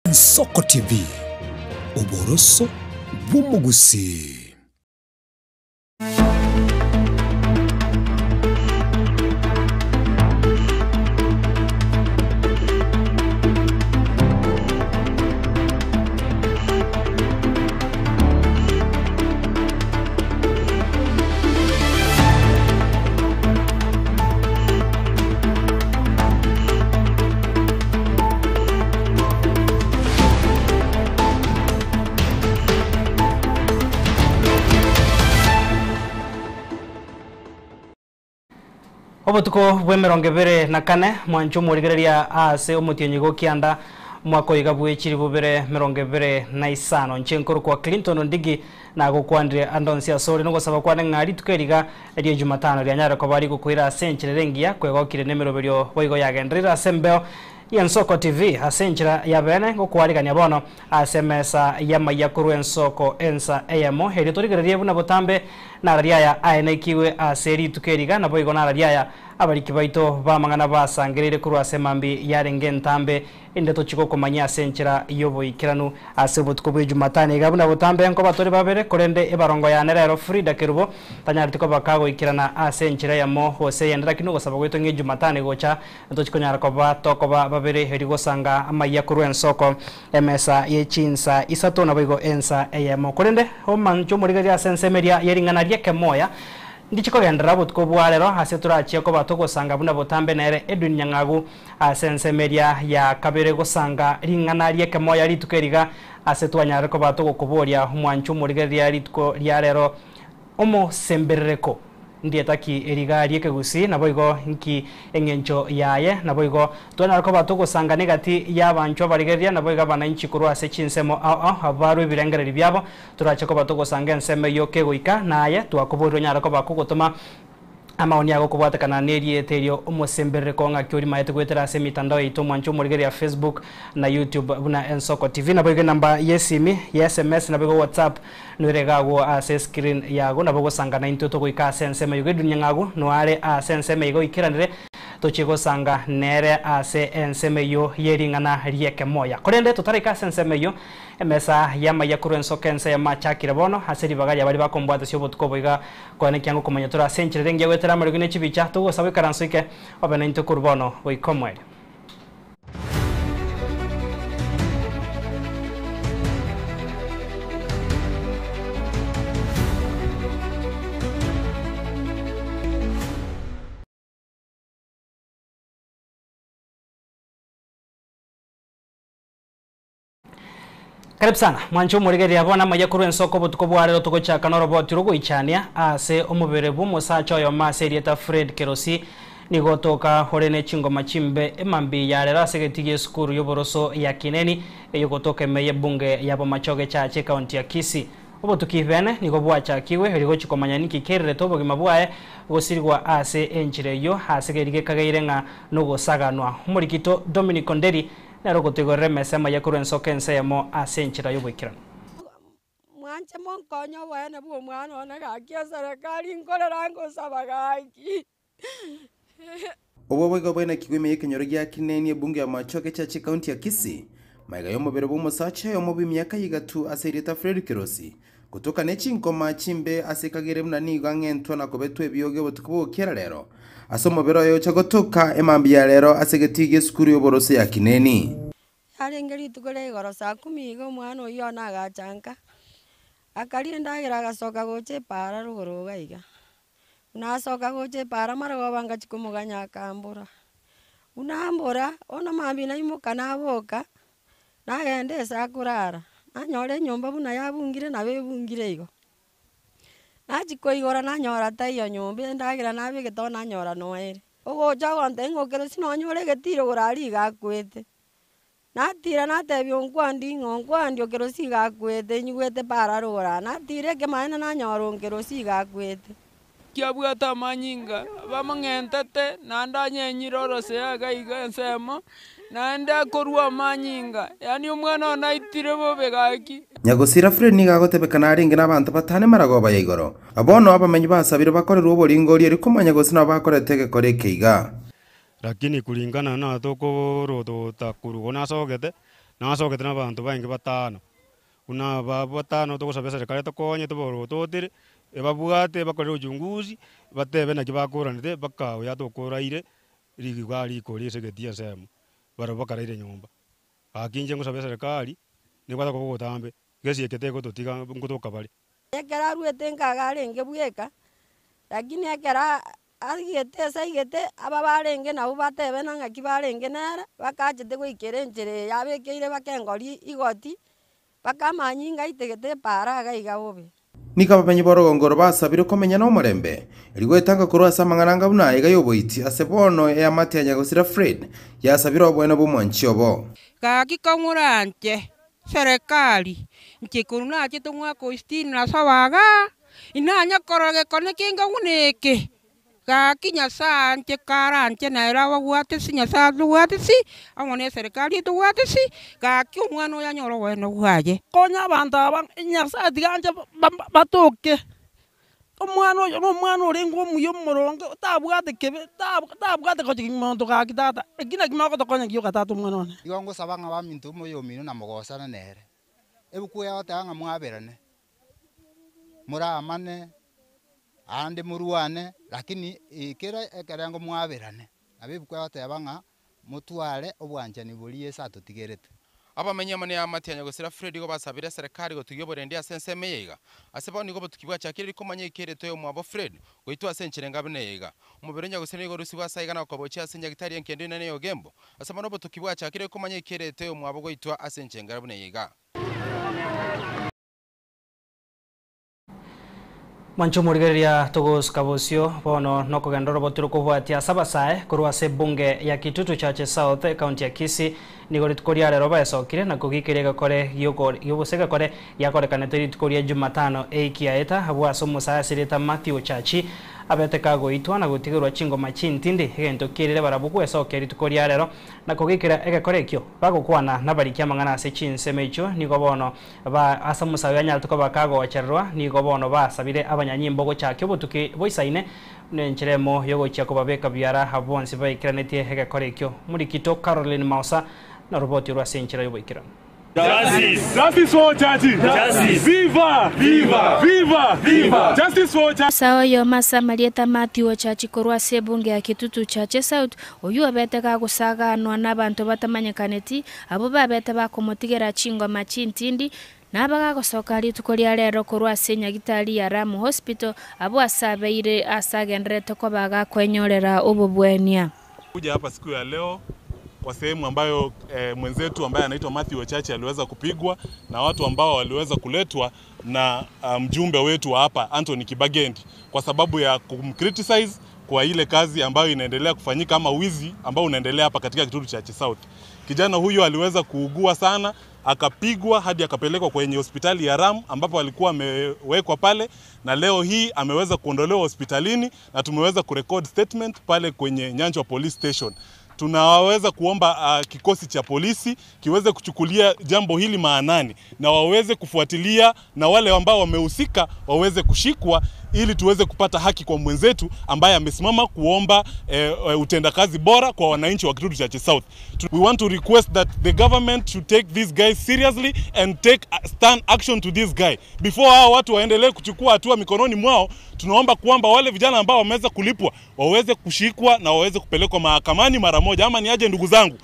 Nsoko TV, oboroso bw'omogusii. Obotuko bw'emerongo ebere na kane, mwanche omorigereria ase omotienyi gokianda omwaka oiga bwe chilifu bibere merongo ebere na isano. Inche nkorokwa Clinton Ondigi nagokwanire ande onsi asore nogosaba kwane ng'a rituko eriga rie Jumatano rianyare koba rigokoira ase enchera ere engiya kwegokire nemeroberio boigo yagenderire ase embeo y'Ensoko TV ase enchera ya bene ngokwarigania bono ase emesa y'amaiya korwa ensoko ensa eyemo erio torigererie buna botambe nararia aya aenekigwe ase rituko eriga naboigo nararia aya abariki baito b'amang'ana basangereire korwa ase emambi yarenge entambe Inde tochie gokomanyia ase enchera y'oboikeranu ase obotuko bwe Jumatano iga buna botambe nkoba tore babere, korende ebarongo yane rero Frida Kerubo tanyareti koba kagoikerana ase enchera eyemo gose eyende, lakini ogosaba gwaito ng'a Ejumatano egocha ntochie konyara koba tokoba babere erio gosanga amayia korwa ensoko emesa ye chinsa isato naboigo ensa eyemo. Korende omanche omorigereria ase ensemo eria ye ring'ana ri'ekemoya ndichie kogenderera obotuko bwa rero ase torachie koba togosanga buna botambe nere Edwin Nyang'agu Ase ensemo eria ya kabere gosanga ring'ana ri'ekemoya rituko eriga, ase twanyarire koba togokoboria omwancho omorigereria rituko ria rero omosemberereko. Ndieta ki eriga ri'ekegusii, naboigo nki eng'encho yaye? Naboigo twanyara koba togosanga negati y'abanchwa abarigereria, naboigo abanainchi korwa ase chinsemo ao ao abwo barwe ebirengererio biabo, torache koba togosanga ensemo eyio kegoika, naye twakoborirwe onyare koba kogotoma Amaoni agokobwatekana nerieta erio omosemberereko ng'aki orimaete goetera ase emitandao yaito omwanche omorigereria ya Facebook na YouTube buna Ensoko TV. Naboigo enamba yesimi, ya sms naboigo WhatsApp noire iga agwo ase escreen yago nabo ogosanga naintwe togoika ase ensemo eyio. Gedwin Nyang'agu noare ase ensemo iga oikeranire tochie gosanga nere ase ensemo eyio yering'ana riekemoya. Korende totaraika ase ensemo eyio emesa yamaiya korwa ensoko ense yamachakire bono ase ribaga ria baria bakombwatesia obotuko obo iga Kwane kiango komanya tore ase enchera ere engiya goetera amariogi ne chibicha, togosaba oikaranse oike obe naintwe korwa bono goika omoerio. Karibu sana mwanche omorigereria bono amaiya korwa ensoko obotuko bwa rero togochaka noroboti rogoichania ase omobere bw'omosacha oyomo ase erieta Fred Kerosi nigo otoka ore ne chingoma chimbe emambi ya rero ase egetii gi'esukuru y'oboroso ya Kineni eyogotoka ime y'ebunge ya Bomachoge Church ekaunti ya Kisii. Obotuki bene nigo bwachakigwe erio gochia komanya ninki kererete obogima bwaye gosirigwa ase enchera eyio ase keria gekageire ng'a nogosaganwa. Omorikito Dominic Onderi Nere ogotoigorera emesa amaya korwa ensoko ense eyemo ase enchera y'oboikeranu. Mwanche monkonye oboene bw'omwana one gaki eserekari nkorera ngosaba gaki. Obwo boigo bwenekigwe ime y'ekenyoro gia Kineni ebunge ya Machoge Church ekaunti ya Kisii, magega y'omobere bw'omosacha oyomo bw'emiaka igatu ase erieta Fred Kirosi Gotoka ne chinkoma chimbe ase ekagere buna nigo ang'entwa na kobetwa ebioge obotuko bw'ogokiera rero, ase omobere oye ocha gotoka emambia ya rero ase egetii gi'esukuru y'oboroso ya Kineni. Yarenge rituko ria igoro saa kumi iga omwana oyio one agacha nka, akaria endagera agasoka gocha epaara rogoro iga iga. Buna asoka gocha epaara marogoba ngachia komoganya akambora, buna ambora, bono mambia naimoka naboka, Nagenda ase akorara, nanyora enyomba buna yabungire nabo ebungire igo. Nachia koigora nanyora taiyo nyomba, endagera nabegete oo nanyora noere. Ogocha ogontebia ng'a okerosi nonyore egetiro igoro aria iga akwete. Natira natebia onkwandi ng'a onkwandi okerosi iga akwete nyigwete para rogoro aa, natira ekemaene nanyora onkerosi iga akwete. Kiabwate amanyinga, bamong'entete, naende anyenyire orosea iga iga ensemo, naende akorua amanyinga, yaani omwana one aitire bobe gaki. Nyagosira Fred nigo agotebekana arenge nabanto batano emaragoba ya igoro. Bono abamenyi basabire bakorerwe oboringoria erio komanya gose nabo bakorete egekora eke iga. Lakini kulingana na tokorotota korwa nasogete. Nasogete na abanto bainge batano, buna aba batano togosaba eserikari etokonye toboro totere, ebabwate bakorere uchunguzi, batebe naki bakoranete mpaka oyo atokoraire rigiga rikori ase egeti ensemo, barabwo bakaraire nyomba. Gaki inche ngosaba eserikari, nebwate okoboko gotambe, gesi eke tegototiga nkotoka bare. Ekero aruete nkaga arenge bweka, lakini ekero aigete ase aigete, aba barenge nabwo batebe na ng'aki barenge nere, bakachete goikera enchera eye yabekeire baka engori igoti, mpaka amanyinga aitegete epaara iga iga bobe. Nigo abamenyi b'orogongo oro basabire komenya nomorembe, erio goetanga korwa ase amang'ana anga buna aiga y'oboiti ase bono eamate ya nyagosira Fred yasabire oboene bw'omwanchi obo. Gaki kong'oranche serikali, inche korwa nachete omwaka o sitini na saba igaa, inanya korora gekone kenge buna eke. Gaki Nyasae anche karanche nere ababwate ase Nyasae atobwate ase, amo na eserikari etobwate ase, gaki omwana oyo anyore oboene bwaye. Konya abanto aba, Nyasae tiga anche batoke, omwana oyo na omwana orenge omuya omoronge, otabwate kebe, tabwate gochia monto gaki tata, eki naki mogotokonya gioka tata omwana one. Igo ngosaba ng'a baminto omoyomino na mogosane nere, ebuku egoteba ng'a mwaberane, moramane, aande morwane, lakini kera ekerengo mwaberane. Nabo ebuku egoteba ng'a motware obwanchani boria Yeso atotigerete. Abamenyi amo neamate ya nyagosira Fred igo basabire eserekari gotogia oborendi ase ensemo eye iga. Ase bono nigo obotuki bwachakire rikomanya eikeretwe eyomwabo Fred goitwa ase enchera engabi neye iga. Omobere o nyagosira nigo orusigwe ase aiga na gokobochia ase nyagitari engendu enene ya Ogembo. Ase bono obotuki bwachakire rikomanya eikeretwe eyomwabo goitwa ase enchera engabi neye iga. Mwanche omorigereria togosuka bosio bono nokogenda oroboti rokobwatia ase abasae korwa ase ebunge ya Kitutu Chache South ekaunti ya Kisii nigo rituko ria rero baesokire na kogikeria egekore gose egekore giakorekanete rituko ria Jumatano eiki yaeta abwo ase omosae asirete Mathew Chachi abete kagoitwa na gotigerwa chingoma chintindi egento kierire barabwo gwesokia rituko ria rero na kogikera egekore ekio bagokwana nabarikia amang'ana ase chinsemo echio nigo bono Ba ase omosae oyo anyarete koba kagochererwa, nigo bono basabire abanyanyimbo gochakia obotuki boisaine buna enchera emo y'ogochia kobabeka biara abwo bonsi baikeranetie egekora ekio. Morikito Caroline Maosa noroboti orwo ase enchera y'oboikeranu. Omosae oyomo ase amarieta Mathew Ochachi korwa ase ebunge ya Kitutu Chache South, oyio obete gagosaganwa nabanto batamanyekaneti, Abwo babete bakomotigera chingoma chintindi, na abagagosoka rituko ria rero korwa ase nyagitari ya Ramu Hospital, abwo ase abeire aase agendererete koba gakwenyorera obobwenia. Kuja hapa siku ya leo kwa sehemu ambayo eh, mwenzetu ambaye anaitwa Mathew Ochachi aliweza kupigwa na watu ambao waliweza kuletwa na mjumbe um, wetu wa hapa Anthony Kibagendi kwa sababu ya kumcriticize kwa ile kazi ambayo inaendelea kufanyika ama wizi ambao unaendelea hapa katika Kitutu Chache South. Kijana huyo aliweza kuugua sana, akapigwa hadi akapelekwa kwenye hospitali ya Ram ambapo alikuwa amewekwa pale, na leo hii ameweza kuondolewa hospitalini na tumeweza kurecord statement pale kwenye Nyanchwa Police Station. Tunaweza kuomba uh, kikosi cha polisi kiweze kuchukulia jambo hili maanani na waweze kufuatilia na wale ambao wamehusika waweze kushikwa ili tuweze kupata haki kwa mwenzetu ambaye amesimama kuomba eh, utendakazi bora kwa wananchi wa Kitutu Chache South. We want to request that the government should take this guy seriously and take stern action to this guy before hao watu waendelee kuchukua hatua mikononi mwao. Tunaomba kwamba wale vijana ambao wameweza kulipwa waweze kushikwa na waweze kupelekwa mahakamani mara moja, ama ni aje ndugu zangu?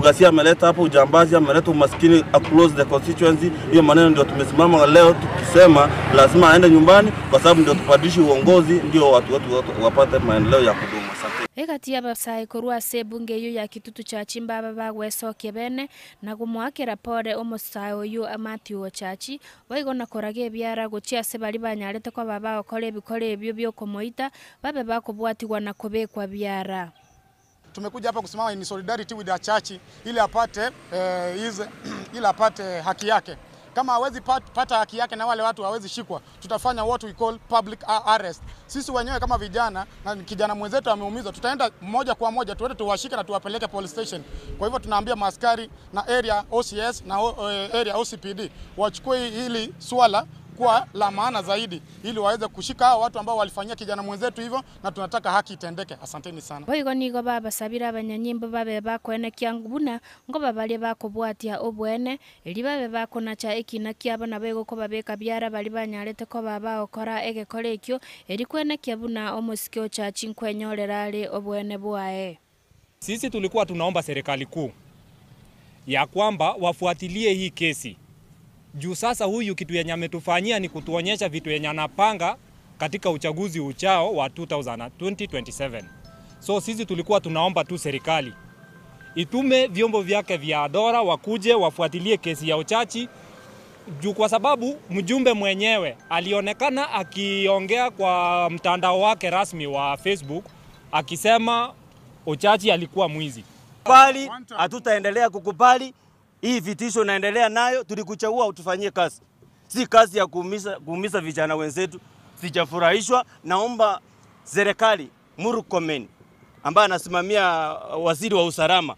Ghasia ameleta hapo, ujambazi ameleta, umaskini across the constituency. Hiyo maneno ndio tumesimama leo tukisema lazima aende nyumbani, kwa sababu ndio tubadilishe uongozi, ndio watu wetu wapate maendeleo ya kudumu. Asante. Egati y'abasae korwa ase ebunge eyio ya Kitutu cha Chimbaba bagwesokia bene na gomoakera pore omosae oyio Mathew Ochachi, boigo na koraga ebiara gochia ase baria banyarete koba bagokora ebikora ebio bi'okomoita, babe bakobwatigwa na kobekwa biara. Tumekuja hapa kusimama in solidarity with the church ili apate eh, his, ili apate haki yake. Kama hawezi pata haki yake na wale watu hawezi shikwa, tutafanya what we call public arrest. Sisi wenyewe kama vijana na kijana mwenzetu ameumizwa, tutaenda moja kwa moja tuende tuwashike na tuwapeleke police station. Kwa hivyo tunaambia maaskari na area OCS na area OCPD wachukue hili swala kuwa la maana zaidi, ili waweze kushika hao watu ambao walifanyia kijana mwenzetu hivyo, na tunataka haki itendeke. Asanteni sana. Boigo nigo babasabire abanyanyimbo babe bakoenekia buna ngoba baria bakobwatia obwene, eri babe bakonacha ekina kiabo nabo egokobabeka biara baria banyarete koba bagokora egekora ekio, eri koenekia buna omosike ochachi nkwenyorera are obwene bwaye. Sisi tulikuwa tunaomba serikali kuu ya kwamba wafuatilie hii kesi juu sasa huyu kitu yenye ametufanyia ni kutuonyesha vitu yenye anapanga katika uchaguzi uchao wa 2000 2027. So sisi tulikuwa tunaomba tu serikali itume vyombo vyake vya dola wakuje wafuatilie kesi ya Ochachi juu kwa sababu mjumbe mwenyewe alionekana akiongea kwa mtandao wake rasmi wa Facebook akisema Ochachi alikuwa mwizi. Bali hatutaendelea kukubali hii vitisho naendelea nayo. Tulikuchagua utufanyie kazi, si kazi ya kuumiza, kuumiza vijana wenzetu. Sijafurahishwa. Naomba serikali Murkomen ambaye anasimamia waziri wa usalama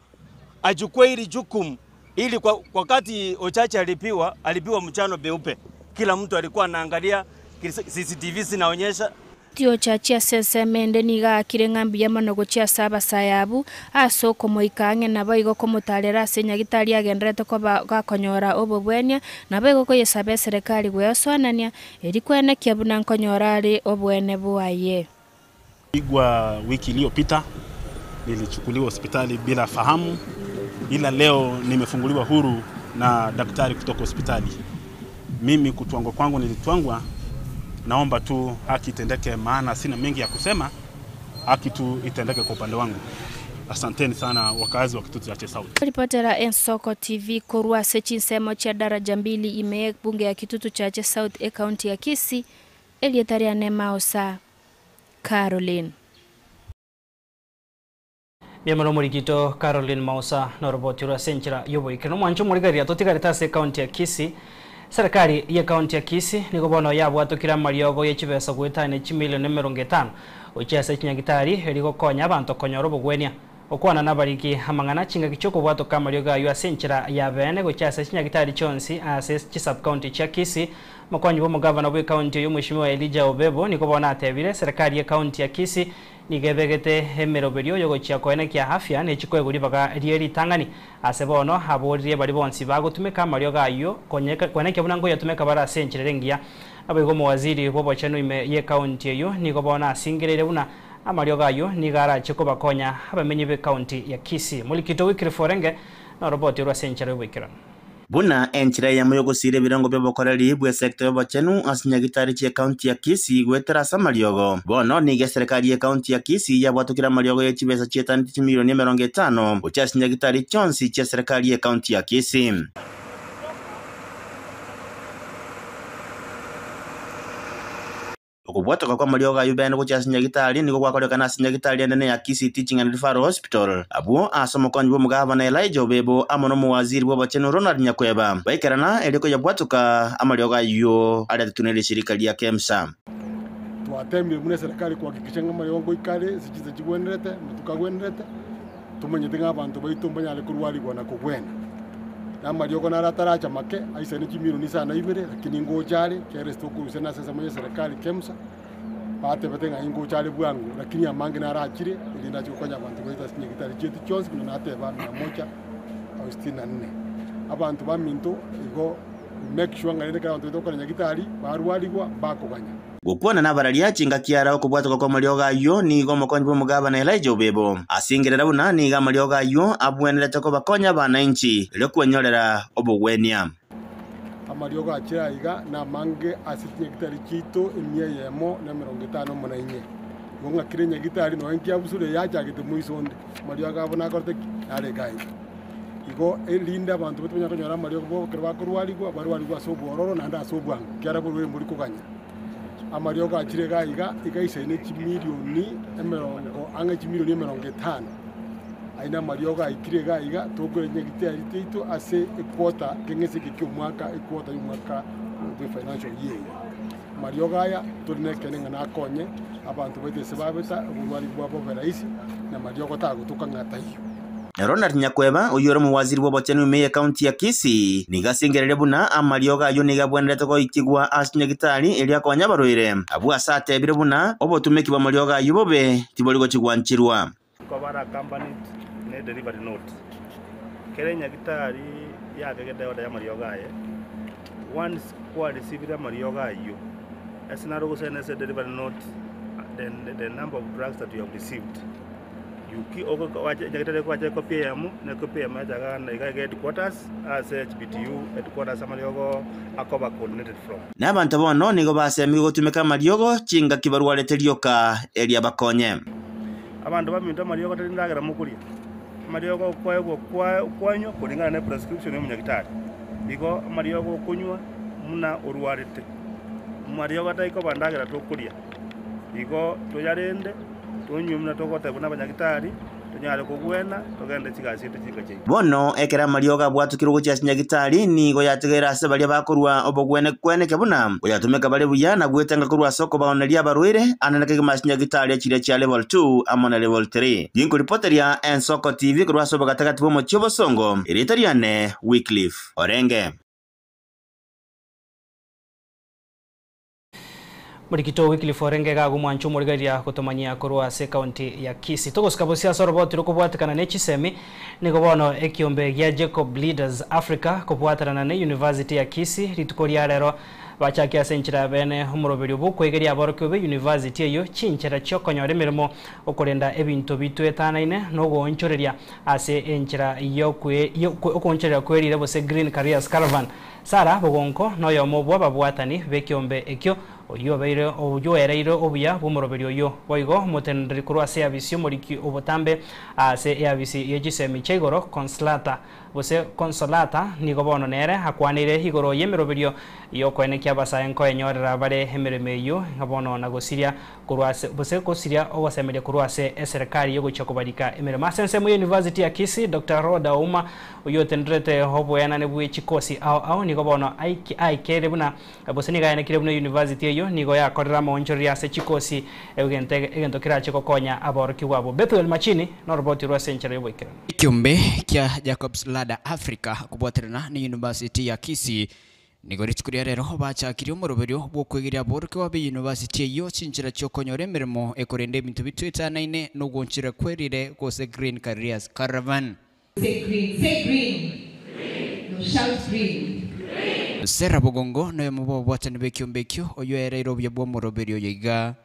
achukue hili jukumu ili kwa, wakati Ochachi alipiwa alipiwa mchano beupe, kila mtu alikuwa anaangalia CCTV zinaonyesha Tio chachi ase ensemo nigo aakire ng'a mbuya mono gochia ase abasaya abwo ase okomoika ang'e nabo igo komotarera ase nyagitari agenderete koba gakonyora obobwenia, nabo igo koyesaba eserekari gwesoanania eri koenekia buna nkonyora are obwene bwaye. Pigwa wiki iliyopita nilichukuliwa hospitali bila fahamu, ila leo nimefunguliwa huru na daktari kutoka hospitali. Mimi kutwangwa kwangu nilitwangwa, naomba tu haki itendeke, maana sina mengi ya kusema, haki tu itendeke kwa upande wangu. Asanteni sana wakazi wa Kitutu Chache South. Ripotera Ensoko TV korwa ase chinsemo chia daraja mbili ime bunge ya Kitutu Chache South e county ya Kisii erieta riane Maosa Caroline. Miamano morigito Caroline Mausa noroboti rwa senchera yoboikero mwancho morigaria totigarete ase county ya Kisii. Serikali ya county ya Kisii nigo bono yabwatokire amariogo ya chibesa gwetania chimilioni 50 gochia ase chinyagitari eri gokonya abanto konyora obogwenia okwana nabariki amang'ana chingaki chiokobwatoka amariogo ayo ase enchera ya bene gochia ase chinyagitari chionsi ase chisubcounty chia Kisii. Mokonyi bwa omogavana bwa ekaunti oyo Mheshimiwa Elijah Obebo nigo bono atebire serikali ya county ya Kisii nigo ebegete emeroberio yogochia koenekia afya na echikoegwa ribaga rie ritang'ani ase bono aboririe bari bonsi bagotumeka amariogo ayo koenekia buna ngoyatumeka bare ase enchera engiya. Abaigo omowaziri bwa obochenu ime ya ekaunti eyo nigo bono asingereire buna amariogo ayo nigo arache kobakonya abamenyi ba ekaunti ya Kisii. Molikito Wycliffe Orenge na roboti rwa ase enchera yoboikeranu. Buna enchera eyemo yogosira ebirengo bya obokoreri bwa esector ya obochenu ase nyagitari chia ekaunti ya Kisii gwetera ase amariogo. Bono nigo eserikari ya ekaunti ya Kisii yabwatokire amariogo ya chibesa chietaneti chimilioni 50 gochia ase nyagitari chionsi chia serikari ya ekaunti ya Kisii. Okobwatoka kwa amariogo ayo bene gochia ase nyagitari nigo gwakorekana ase nyagitari enene ya Kisii Teaching and Referral Hospital. Abwo ase omokonyi bwa omogavana Elijah Obebo amo na omowaziri bwa obochenu Ronald Nyakweba baikerana eri koyabwatoka amariogo ayo aretetwe na erishirika ria KEMSA. Twatemire buna eserikari kuhakikisha ng'a amariogo ngoikare ase chinsa chigwenerete, motukagwenerete, tumanyete ng'a abanto baito mbanyare korwarigwa na kobwena. Na amariogo naro ataracha make, aisane chimilioni sana ibere, lakini ngocha are, kere ase tokorusia na ase ensemo ya serikali KEMSA, batebete ng'a ngocha are bwango, lakini amange naro achire, erinde ache gokonya abanto baito ase chinyagitari chietu chionsi buna nateba 164. Abanto baminto igo make sure ng'a rende ekero abanto baito bakora nyagitari, barwarigwa, bakoganya. Gokwana nabararia chingaki ara okobwatoka kwa amariogo ayio nigo omokonyi bwa omogavana Elijah Obebo asingerera buna nigo amariogo ayio abwenerete kobakonya abananchi erio kwenyorera obogwenia. Amariogo achire aiga namange ase chinyagitari chiaito 154. Igo ng'akire enyagitari nonya nkiabusure yachagete moiso onde, amariogo abo nakorete ki? Narenge aiga. Igo erinde abanto baito banyare konyora amariogo bo ekero bakorwarigwa, barwarigwe ase obwororo naende ase obwango, ekiagera borwaire mbori koganya. Amariogo achire iga iga, iga isaine chimilioni emerongo ang'e chimilioni 50. Aye namariogo aikire iga iga, tokore nyagitari chiaito ase equarter keng'ese eke kia omwaka, equarter ya omwaka bwe financial year eye. Amariogo aya tori na ekeene ng'a nakonye abanto baito ase babeta oborwari bwabo bobe rahisi, na amariogo tagotoka ng'a taiyo. Na Ronald Nyakweba, oyio ore omowaziri bw'obochenu ime y'Ekaunti ya Kisii, nigo asengereire buna amariogo ayio nigo abwenerete goikigwa ase chinyagitari erio akonye abarwaire. Abwo ase atebire buna obotumeki bw'amariogo ayio bobe tibori gochia gwancherwa. Kobara accompanied ne delivery note. Kera enyagitari yabegete order y'amariogo aye, once kwa receivire amariogo ayio, ase naro ogosaina ase delivery note the, the number of drugs that you have received. You ki- ogo- wache- enyagitari ekoacha ecopy eyemo, na ecopy eyemo yacha iga iga iga headquarters, ase HBTU headquarters amariogo akoba coordinated from. Na abanto bono nigo basemigwe gotumeka amariogo chingaki barwarete rioka erio abakonye. Abanto baminto amariogo tari ndagera mokoria, amariogo okoegwa kwa kwanywa kulingana ne prescription ya omonyagitari. Igo amariogo okonywa buna orwarete, amariogo atari koba ndagera tokoria, igo toyarende tonywe buna togotebwa na abanyagitari, tonyare kogwena togende chigasi chiaito chinka chiaito. Bono ekero amariogo abwatukirwe gochia ase nyagitari, nigo yatigaire ase baria bakorua obogwene-kweneke buna koyatumeka bare buya na gwetenga korwa ase okobaoneria abarwaire anene kegima ase nyagitari chiria chia level 2 amo na level 3. Ginkoripoteria Ensoko TV korwa ase obogatagati bw'omochie obosongo, erieta riane Wycliffe Orenge. Morikito Wycliffe orenge iga agwo mwancha omorigereria gotomanyia korwa ase ekaunti ya Kisii. Togosika bosia ase oroboti rokobwatekana ne chisemi, nigo bono ekiombe gia Jacob Leaders Africa kobwatanana ne University ya Kisii rituko ria rero bachakia ase enchera ya bene omoroberio bw'okoegeria aborokigwa be university eyio chinchera chiokonyora emeremo, okorenda ebinto bitwetanaine na ogoonchoreria ase enchera yokwe okoonchoreria kwerire gose Green Careers Caravan. Sara bogonko noyomo bw'ababwatani b'ekiombe ekio, oyio obeire oyio oereire obuya bw'omoroberi oyio. Boigo omoteneneri korwa ase eabisi y'omoriki obotambe ase eabisi ye chisemi chia igoro, Conslata, gose Consolata, nigo bono nere akwaneire igoro y'emeroberio y'okoenekia abasae nkoenyorera bare emeremo eyio, ng'a bono na gosiria korwa ase gose gosiria ogosemeria korwa ase eserekari y'ogochia kobarika emeremo. Ase ensemo y'University ya Kisii, Doctor Rhoda Ouma, oyio otenderete oboenane bwe chikosi ao ao, nigo bono aiki aikeire buna gose nigo aenekire buna university eyio nigo yakorire amaonchoreria ase chikosi egento egento kerache gokonya aborokigwa abwo. Bethuel Machini noroboti rwa ase enchera y'oboikeranu. Ekiombe kia Jacobs Ladder Africa kobwaterana ne University ya Kisii Nigo rituko ria rero bachakirie omoroberio bw'okwegeria aborokigwa b'eyunivasiti eyio chinchera chi'okonyora emeremo ekorenda ebinto bitwetanaine nogoonchera kwerire gose Green Careers Caravan. Say green. Say green. No, shout green. Sarah Bogongo noyomo bw'ababwatani b'ekiombe ekio oyio oereire obuya bw'omoroberio oyo iga.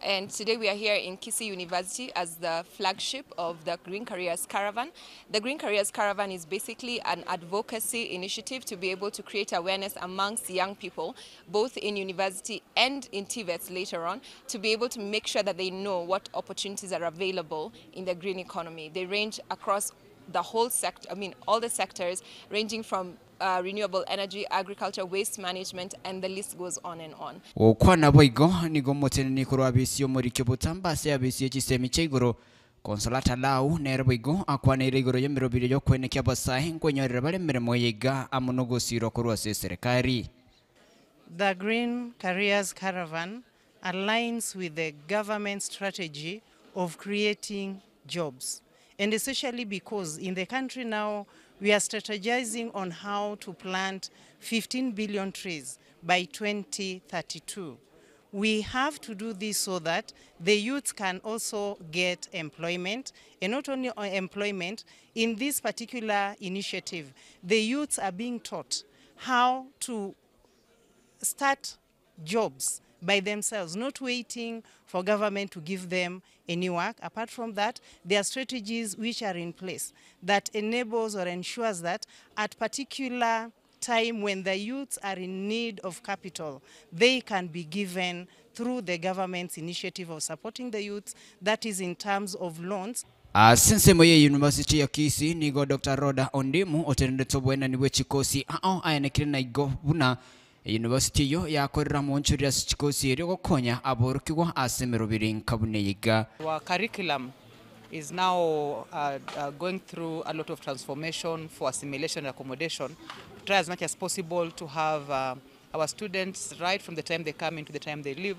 And today we are here in Kisii University as the flagship of the Green Careers Caravan. The Green Careers Caravan is basically an advocacy initiative to be able to create awareness amongst young people, both in university and in TVETs later on, to be able to make sure that they know what opportunities are available in the green economy. They range across the whole sector, I mean, all the sectors, ranging from uh, renewable energy, agriculture, waste management, and the list goes on and on. Gokwana boigo nigo omoteneni korwa abisi y'omorikio botambe ase abisi ye chisemi chia igoro, Consolata Lau, nere boigo akwaneire igoro y'emeroberio y'okwenekia abasae nkwenyorera bare emeremo eye iga amo nogosiirwa korwa ase eserekari. The Green Careers Caravan aligns with the government strategy of creating jobs and especially because in the country now we are strategizing on how to plant 15 billion trees by 2032. We have to do this so that the youth can also get employment, and not only employment, in this particular initiative, the youths are being taught how to start jobs by themselves, not waiting for government to give them any work. Apart from that, there are strategies which are in place that enables or ensures that at particular time when the youths are in need of capital, they can be given through the government's initiative of supporting the youths, that is in terms of loans. Ase ensemo ye University ya Kisii nigo Doctor Rhoda Ondimu otenenete oboenani bwe chikosi ao aenekire na igo buna Eyunivasiti eyio yakorire amoonchoreri ase chikosi erio gokonya aborokigwa ase emeroberi nka buna eye iga. Our curriculum is now going through a lot of transformation for assimilation and accommodation to try as much as possible to have our students right from the time they come in to the time they leave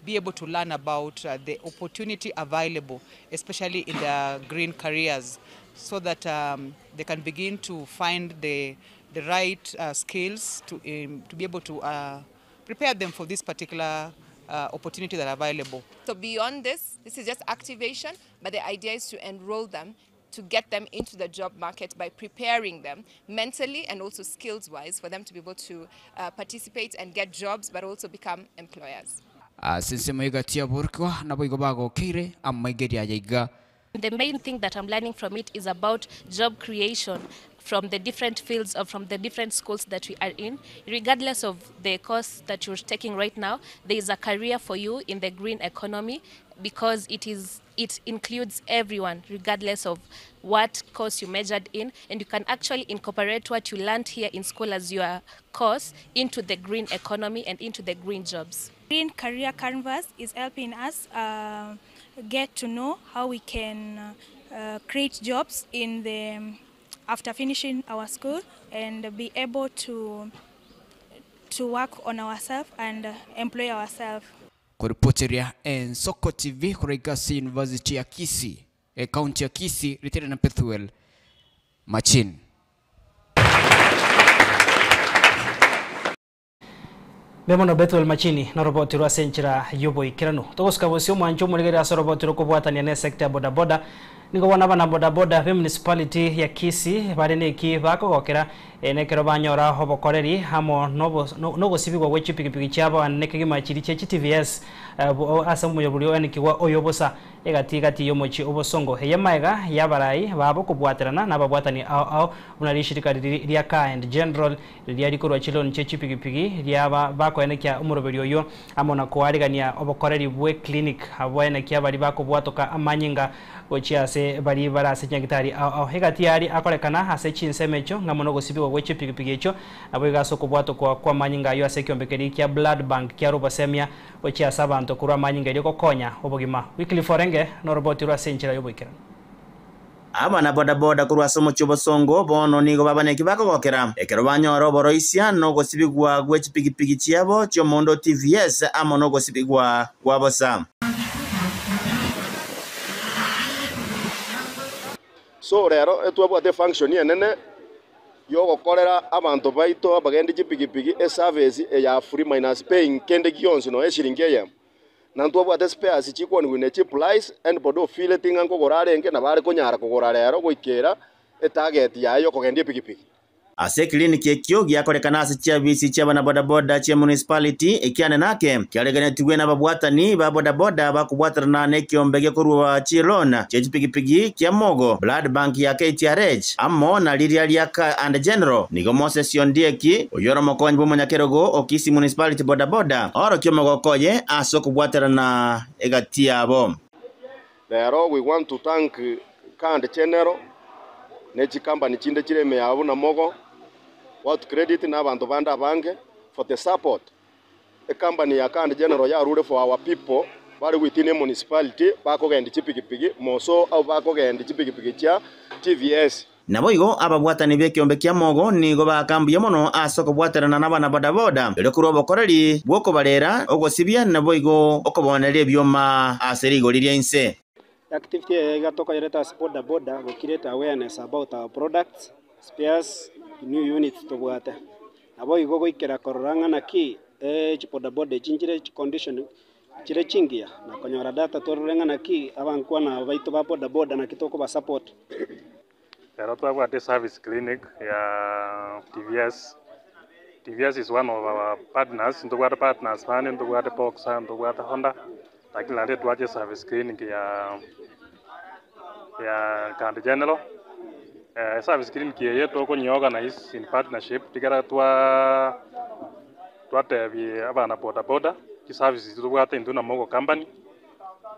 be able to learn about uh, the opportunity available, especially in the green careers, so that um, they can begin to find the, the right uh, skills to, um, to be able to uh, prepare them for this particular uh, opportunity that are available. So beyond this, this is just activation, but the idea is to enroll them to get them into the job market by preparing them mentally and also skills-wise for them to be able to uh, participate and get jobs, but also become employers. Ase ensemo egati y'aborokigwa naboigo bagokeire amaigerio aya iga. The main thing that I'm learning from it is about job creation from the different fields or from the different schools that we are in. Regardless of the course that you're taking right now, there is a career for you in the green economy because it is it includes everyone regardless of what course you majored in and you can actually incorporate what you learned here in school as your course into the green economy and into the green jobs. Green Career Canvas is helping us uh, get to know how we can uh, create jobs in the after finishing our school and be able to to work on ourselves and employ ourselves. Koripoteria Ensoko TV korwa ase University ya Kisii, Ekaunti ya Kisii, ritere na Pethuel Machin. Mbuya mono Bethuel Machini noroboti rwa ase enchera y'oboikeranu. Togosuka bosio omwancho omorigereria ase oroboti rokobwatania na esector ya bodaboda. Nigo bono abana bodaboda be municipality ya Kisii bare neki bakogokera nekero banyora obokoreri amo nogosibigwa gwe chipigipigi chiabo ande kegima chiria chia chiTVS ase omoyobori oenekiwa oyo bosa egati gati y'omochie obosongo. Eye maega y'abarai babo kobwaterana na ababwatani ao ao buna rishirika riri ria Car and General riria rikorwa chiloni chie chipigipigi riaba bakoenekia omoroberi oyo amo na koarigania obokoreri bwe clinic abwo baria bakobwatoka amanyinga gochia ase baria bare ase chinyagitari ao ao. Egati yaria akorekana ase chinsemo echio ng'amo na ogosibigwa gwe chipigipigi echio nabo iga ase okobwatokwa kwa amanyinga ayio ase ekiombe keria kia blood bank kia Robosemia gochia ase abanto korwa amanyinga erio gokonya obogima. Wycliffe Orenge noroboti rwa ase enchera y'oboikeranu. Abana bodaboda korwa ase omochie obosongo bono nigo babaneki bakogokera ekero banyora oboroisia na ogosibigwa gwe chipigipigi chiabo chi'omondo TVS amo na ogosibigwa kwa bosa. So rero etwabwate efunction enene yogokorera abanto baito abagendi chipigipigi eservice eya free minus paying kende gionsi nonya eshiringi eyemo. Na ntwabwate spares chikwanigwa ne chiprice anybody ofeelete ng'a nkogora arenge nabo are konyara kogora rero goikera etarget yaye yokogendia epigipigi. Ase ekiliniki ekio giakorekana ase chiabisi chi'abanabodaboda chia municipality ekiane nake kiaregenetigwe nababwatani ba bodaboda bakobwaterana nekiombe gekorwa chilon chie chipigipigi kia Mogo, Blood Bank ya KTRH amo na riria ria Car and General. Nigo Moses Ondieki oyio ore omokonyi bw'omonyakerogo o Kisii Municipality bodaboda aorokia omogoko oye ase okobwaterana egati yabo. Rero we want to thank Car and General ne chicompany chinde chire ime yabo buna Mogo, World Credit na abanto bande abange for the support ecompany ya Car and General yarure for our people bare within emunicipality bakogendia chipigipigi moso abwo bakogendia chipigipigi chia TVS. Naboigo ababwatani b'ekeombe kia Mogo nigo baaka mbuya mono ase okobwaterana nabanabodaboda, erio korwa obokoreri bw'okobarera ogosibia naboigo okobooneria ebioma ase rigori ria inse. Activity eye iga tokoyereta ase boda boda go create awareness about our products, spares, new units tobwate. Naboigo goikera korora ng'a naki chiboda boda echi nchire chicondition chire chingiya na konyora data torore ng'a naki abankwana aba baito ba boda boda naki tokoba support. Ero twabwate service clinic ya TVS. TVS is one of our partners, ntobwate partners bande, ntobwate Boxer, ntobwate Honda, lakini naende twache service clinic ya ya County General. Eh, service clinic eye tokonyeorganize in partnership tigera twa twatebie abana boda boda chiservices tobwate intwe na Mogo Company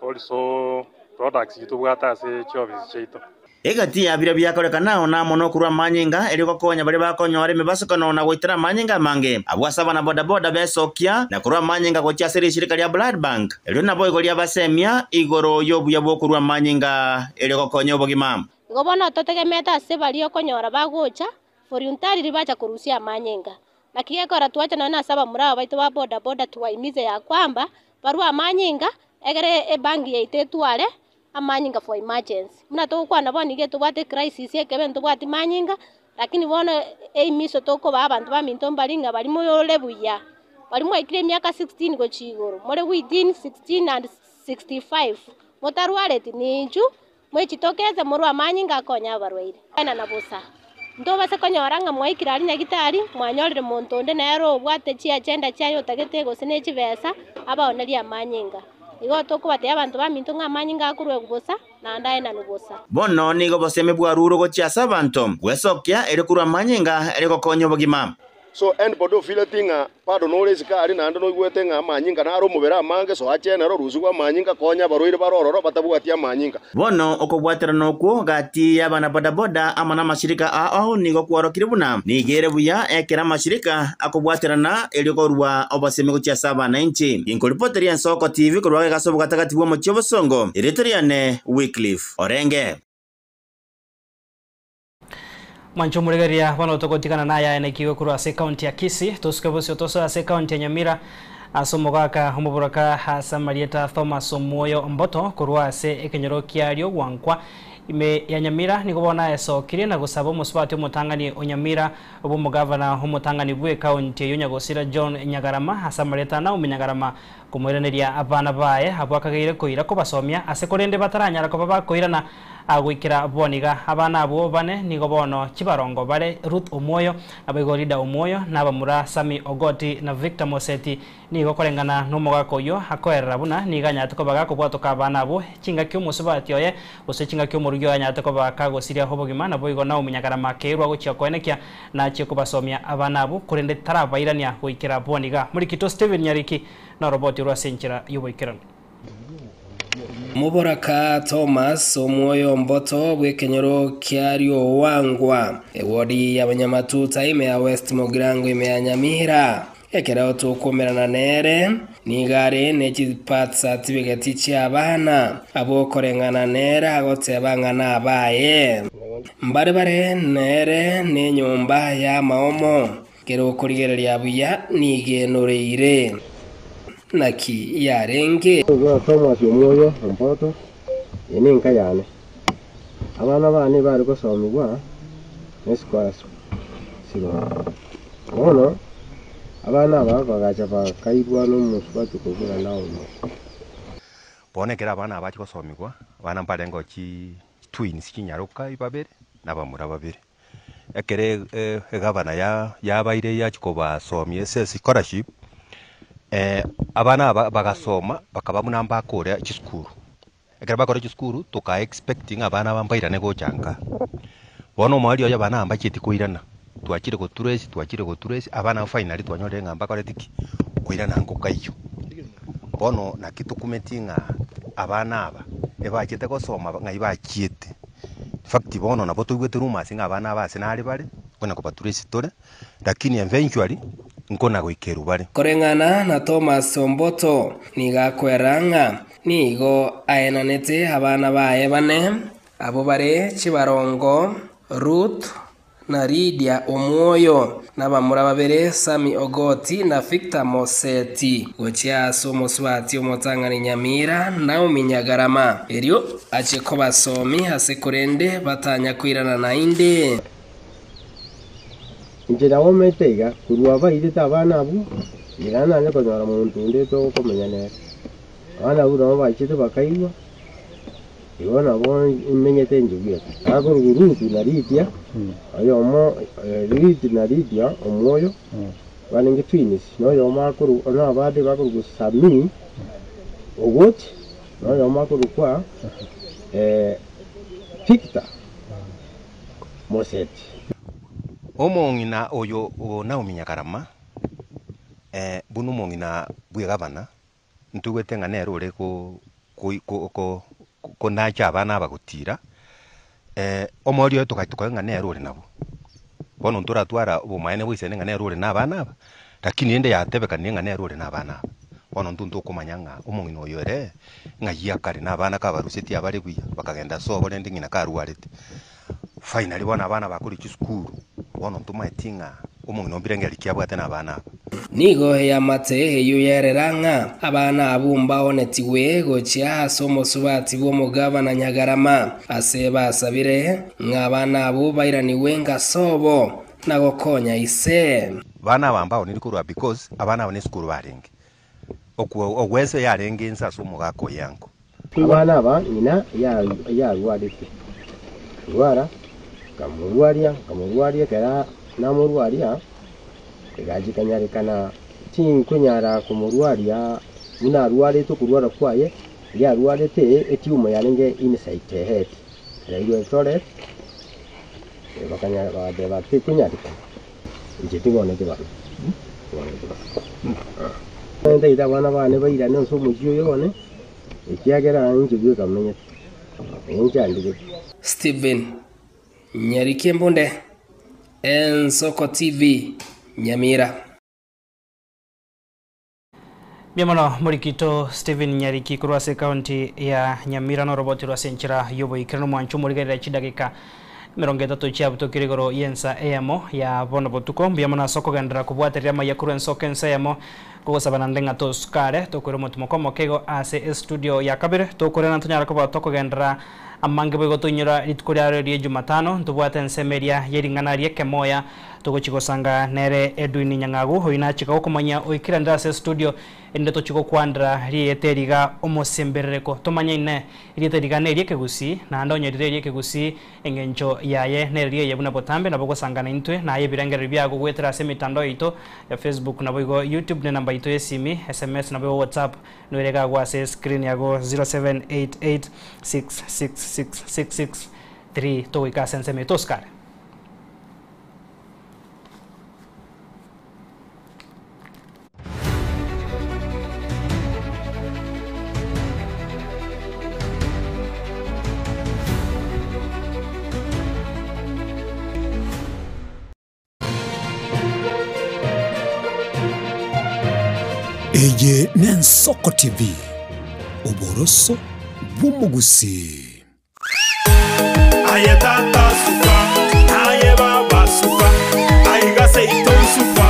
also products tobwate ase chiofisi chiaito. Egati ya biria biakorekana ao namo nokorua amanyinga, erio gokonya baria bakonyora emebasokano na goitera amanyinga amange. Abwo ase abana bodaboda besokia na korua amanyinga gochia ase rishirika ria Blood Bank, erio naboigo riabasemia igoro y'obuya bw'okorua amanyinga erio gokonya obogima. Igo bono totegemete ase baria okonyora bagocha voluntarily bacha korusia amanyinga. Naki gekogera twacha nonya nase abamura aba baito ba bodaboda tuwahimize ya kwamba Barue amanyinga, egere ebank yaito etware amanyinga for emergency. Buna togokwana bono iga etobwate ecrisis ekebe ntobwati manyinga, lakini bono eimiso tokobaa abanto baminto mbari ng'a baria more buya, baria mwaikire emiaka 16 gochia igoro, more within 16 and 65, motarwareti ninchu mwechitokeze morwe amanyinga akonye abarwaire. Enana bosa, ntobase konyora ng'a mwaikire aria nyagitari, mwanyorire monto onde nere obwate chiagenda chiaye otagete gose ne chibesa, abaonerie amanyinga. Igo tokobatebia abanto baminto ng'a amanyinga akorwegwa bosa, naende aenanwe bosa. Bono nigo obosemi bwarure gochia ase abanto, gwesokia erio korwa amanyinga ere gokonya obogima. So anybody ofeeleti ng'a bado nore isiko aria naende noigwete ng'a amanyinga nare omobere amange, soa chenero, rusigwe amanyinga, konya abarwaire bare ororo batabwati amanyinga. Bono okobwaterana okwo gati y'abanabodaboda amo namashirika ao nigo kworokire buna nigo ere buya ekero amashirika akobwaterana erio korua obosemi gochia ase abananchi. Ginkoripoteria Ensoko TV korwa gega ase obogatagati bw'omochie obosongo, erieta riane Wycliffe Orenge. Mwanche omorigereria bono togotigana naye aenekiwe korwa ase ekaunti ya Kisii tosuke bosio tosoe ase ekaunti ya Nyamira ase omogaka omoboraka ase amarieta Thomas Omwoyo Omboto korwa ase ekenyoro kia Riogwankwa ime ya Nyamira nigo bono aesokirie na gosaba omosubati omotang'ani o Nyamira bw'omogavana omotang'ani bw'ekaunti eyio Nyagosira John Nyagarama ase amarieta Naomi Nyagarama komoiraneria abana baye abwo akageire koira kobasomia ase korende bataranyara koba bakoirana Goikera bono iga, abana abwo bane nigo bono chibarongo bare Ruth Omwoyo, naboigo Rida Omwoyo, na abamura Sammy Ogoti na Victor Moseti. Nigo koreng'ana nomogaka oyio akoerera buna nigo anyarete koba gakobwatoka abana abwo chingaki omosubati oye gose chingaki omorugi oye anyarete koba kagosiria obogima naboigo Naomi Nyagarama akeirwa gochia koenekia nachie kobasomia abana abwo korende tarabairania goikera bono iga. Morikito Stephen Nyariki noroboti orwo ase enchera y'oboikeranu. Moboraka Thomas, omwoyo omboto bw'ekenyoro kia Riowangwa, ewodi y'abanyamatuta ime ya West Mugirango ime ya Nyamira. Ekero tokomerana nere, nigo are ne chibirth certificate chi'abana abwo koreng'ana nere agoteba ng'a nabaye. Mbare bare nere nenyomba y'amaomo, Kera okorigereria buya nigo enoreire. Naki yarenge? Buna Thomas omwoyo ompoto, eye nenka yane. Abana bane bare gosomigwa nescholarship Sironga. Bono abana aba bagacha bakaibwa nomosubati kobua Naomi. Bono ekero abana aba bachia gosomigwa, abana mbarengeo chi twins chinyaroka babere na abamura babere. Ekero egavana yabaire yachia kobasomia ase scholarship, abana aba bagasoma bakaba buna mbakore chisukuru. Ekero bakore chisukuru toka expect ng'a abana aba mbairane gocha nka. Bono omoerio oye abana aba mbachieti koirana, twachire gotrace twachire gotrace abana aba finally twanyorire ng'a mbakoreti ki? Koirana nkokaiyo. Bono naki tokumeti ng'a abana aba ebachete gosoma ng'ai bachiete. In fact bono nabo toigwete rumours ng'a abana aba ase nare bare, nkona kobatrace tore, lakini eventually nkona goikerwa bare. Koreng'ana na Thomas Omboto, nigo akwera ng'a nigo aenanete abana baye bane, abwo bare chibarongo, Ruth na Lydia Omwoyo, na abamura babere, Sammy Ogoti na Victor Moseti, gochia ase omosubati omotang'ani Nyamira, Naomi Nyagarama, erio achie kobasomia ase korende batanya koirana naende. Inche naomete iga, korwa abairete abana abwo, iga nanye konyora monto onde tokomenya nere. Abana abwo nabo bachete bakaigwa. Igo nabo imenyete inche bweka. Akorokwa Rutu na Lidia, oyomo Rutu na Lidia omwoyo, barenge twins, na oyomo akorokwa na abande bakorokwa Sami Ogoti, na oyomo akorokwa Victor Moseti. Omong'ina oyo o Naomi Nyakarama, buna omong'ina bw'egavana, Ntigwete ng'a nere ore konacha abana aba gotira, omoerio oye togacha tokaigwa ng'a nere ore nabwo. Bono ntoratwara obomaene boisaine ng'a nere ore na abana aba, lakini rende yatebekanire ng'a nere ore na abana aba. Bono intwe ntokomanya ng'a omong'ina oyo ere, ng'ai akare na abana kabarusetie abare buya, bakagenda sobo rende ng'ina karwarete. Finally bono abana bakorwa chisukuru, bono ntomaeti ng'a omong'ina ombire ngereri ki abwate na abana aba. Nigo eamate eyio yerera ng'a abana abwo mbaonetigwe gochia ase omosubati bw'omogavana Nyagarama, ase basabire ng'a abana abwo bairanigwe ngasobo na gokonya ise. Bana aba mbaoniri korwa because abana aba nesukuru barenge. Okwo ogwesa yarenge inse ase omogaka oye ango. Abana aba ng'ina yarwarete, rwara, nkamorwaria, nkamorwaria ekero namorwaria, egacha ekanyarekana tinkonyara komorwaria buna arwarete okorwara kwaye, riria arwarete etumor yarenge inside the head, ekairwa Eldoret, bakanyara bagateba tekonyarekana, inche tiboneti barobwo, tiboneti barobwo. Ntaete abana bane bairane ase omochie oyo one, ekiagera inche bweka menyete, inchandegete. Stephen Nyariki Mbunde, Ensoko TV, Nyamira. Mbuya mono morikito Stephen Nyariki korwa ase ekaunti ya Nyamira noroboti rwa ase enchera y'oboikeranu omwancho omorigerere chidakika 30 chiabutokire igoro y'ensa eyemo ya bono botuko. Mbuya mono ase okogenderera kobwatereria amaiya korwa ensoko ensa eyemo kogosaba naende ng'a tosukare tokoira omotimoko omoke igo ase estudio ya kabere tokorera ntonyara koba tokogenderera amange boigo toinyora rituko riaro rie Jumatano ntobwate ensemo eria yering'ana riekemoya Togochia gosanga nere Edwin Nyang'agu, oyio nachika gokomanyia oikire ande ase estudio erinde tochie gokwandera rieta eri iga omosemberereko. Tomanye inee, erieta eri iga nerie ekegusii, naende onye rire erie ekegusii engencho yaye nereria eye buna botambe nabo ogosanga naintwe naye ebirengererio biago goetera ase emitandao yaito ya Facebook naboigo YouTube ne enamba yaito yesimi, sms naboigo WhatsApp noere iga agwo ase escreen yago 0788666663 togoika ase ensemo eye tosikare. Eye n'Ensoko TV, oboroso bw'omogusii. Aye tata suka, aye baba suka, aiga seito suka.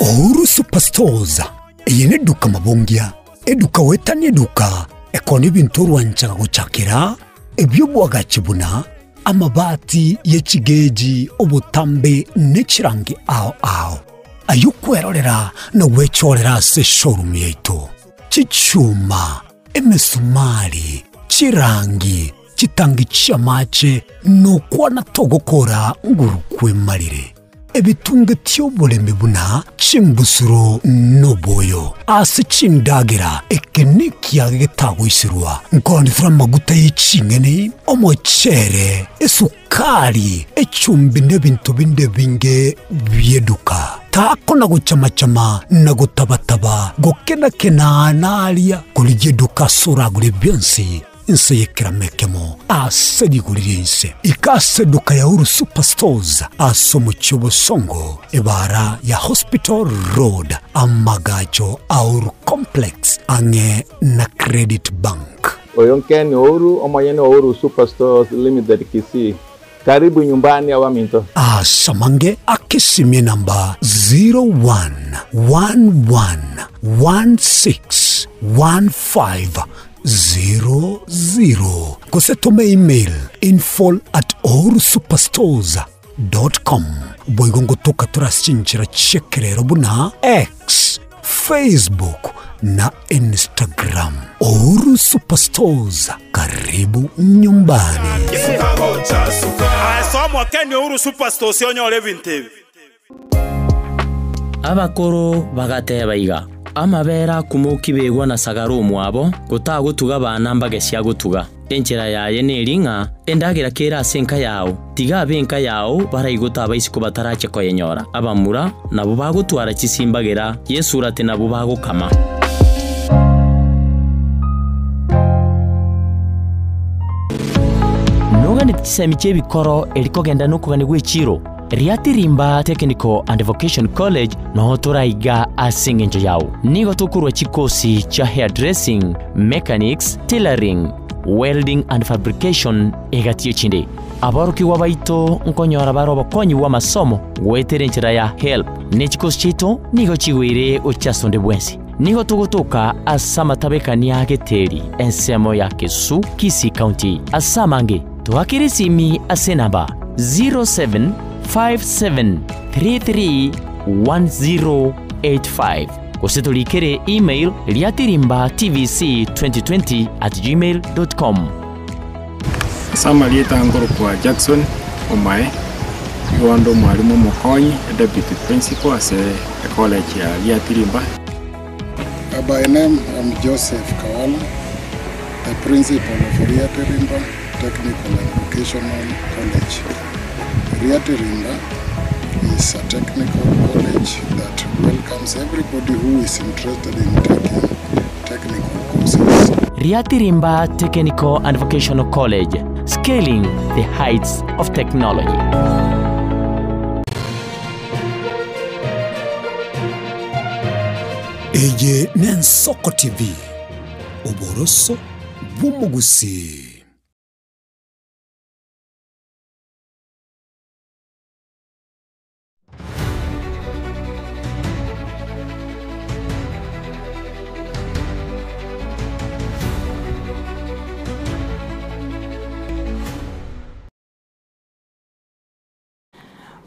Uhuru Superstores, eye neduka mabongia, eduka goetania eduka ekoonia ebinto orwanchaga gochakera, ebi'obwagachi buna amabati ye chigeji, obotambe ne chirangi ao ao. Ayio kwerorera na gwechorera ase eshowroom yaito. Chichuma, emesumari, chirangi, chitangi chi'amache, nokwana togokora nguru kwemarire. Ebitunge ti'oboremi buna chimbusuro noboyo ase chindagera, eke nekiage getagoiserwa, nkoonetera amaguta ye ching'eni, omochere, esukari, echumbi na ebinto binde ebinge bi'eduka. Takona gochama-chama na gotaba-taba, gokena-kena naria, korigia eduka ase oragure bionsi, inse y'ekerama ekemo ase rigori ri'ense. Ika ase eduka ya Uhuru Superstores ase omochie o Bosongo, ebaara ya Hospital Road, amagacho a Uhuru Complex, ang'e na Credit Bank. Oyo Ken Ouru, omonyene o Uhuru Superstores Limited Kisii. Karibu nyumbani abaminto. Asamange akesimie namba 0111161500 gose tome email info at uhurusuperstores dot com. Boigo ngotoka tore ase chinchera chi'ekerero buna X, Facebook na Instagram. Uhuru Superstores, karibu nyumbani. Aye soa Kenya Uhuru Superstores onyore ebinto ebi. Abakoro bagateba iga, Amabere akumokia begwa na sagara omwabo, gotagotuga bana mbagesia gotuga. Enchera yaye neri ng'a endagera kere ase enka yao, tiga ab'enka yao baraigote abaisiko batarache koyenyora. Abamura nabwo bagotwara chisimbagera, y'esurati nabwo bagokama. Noganeti chisemi chi'ebikoro eri kogenda nokogania gw'echiiro? Riatirimba Technical and Vocation College noo toraiga ase engencho yao. Nigo tokorua chikosi chia hairdressing, mechanics, tailoring, welding and fabrication egati echinde. Aborokigwa baito nkonyora bare obokonyi bw'amasomo goetera enchera ya HELB, ne chikosi chiaito nigo chigoire gochia ase onde bwensi. Nigo togotoka ase amatabekania a Geteri, ensemo ya Kesu, Kisii County. Ase amange, toakere esimi ase enamba 0757331085 gose torikere email riatirimbatvc2020@gmail.com. Ase amarieta nkorokwa Jackson Omae, nigo inde omwalimu omokonyi, e deputy principal ase ecollege ya Riatirimba. By name, I'm Joseph Kawala, the principal of Riatirimba Technical and Vocational College. Riatirimba is a technical college that welcomes everybody who is interested in taking technical courses. Riatirimba Technical and Vocational College, scaling the heights of technology. Eye n'Ensoko TV, oboroso bw'omogusii.